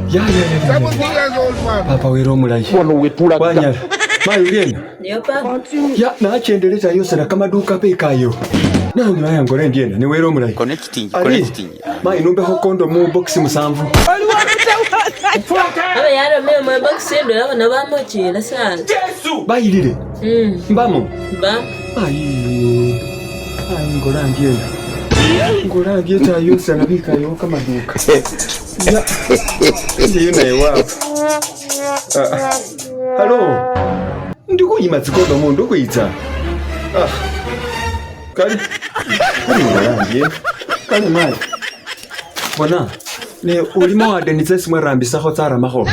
Ya ya ya ya. Papa wera omulayi. Wanyala. Mayi uliena. Ndiyo papa. Ya nachendeleza yosela kamaduka bekayo. Nanyula yangora endiena niwera omulayi. Connecting, Ali, connecting. Mayi numbekho kondomu box 7. Aba yaromile mwe box ndwela abana bamochila sana. Bayilile. Mbamo. Ba. Ayi. Ayi ngola ndiena. Ngola ndieta yosela bikayo kamaduka. Ya. Ndiyo naye wapo. Ah. Halo. Ndikuyima tsikondomu ndikuitsa. Ah. Kali. Kali ngola ndiye. Kali mayi. Bona. Ne ulimo wadenitsa simwarambisakho tsaramakho.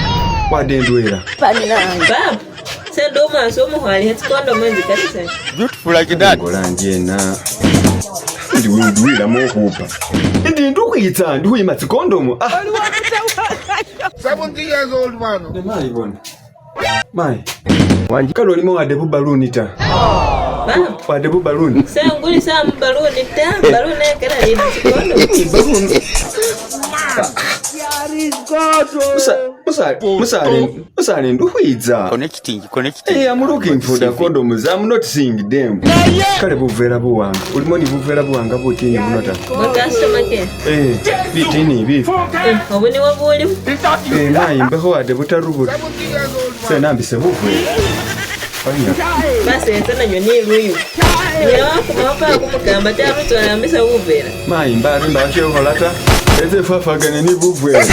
Wadendwela. Papa. Sende umwasi omukhwalihe tsikondomu enzikalisa. Beautiful like that. Ngola ndiena. Ndiwilamo okhupa. Ndi ndikuitsa ndikuyima tsikondomu. Ah. 70 years old man. Ne mayi bona. Mayi. Kale olimo wadde bubaluni ta. Papa. Wadde bubaluni. Sengulisa mubaluni ta. Baluni ekela lina tsikondomu. Baluni. Musa musa musale musale ndukhwitsa. Connecting, connecting. Hey, I'm looking for the condoms. I'm not seeing them. Kale buvera buwanga. Ulimo ni buvera buwanga butini buno ta. Bwakasitoma ke. Eh, bitini bifu. Obu niwo bulimu. Eh, mayi mbekho wadde butaru buti. 70 years old man. Senambise buvera. Fanya. Basenze nanywa niluyu. Nyina wakumaho paka kumugamba tarutsa arambisa buvera. Mayi mbari mbashe ukhola ta. Etse fafagane ni buvera.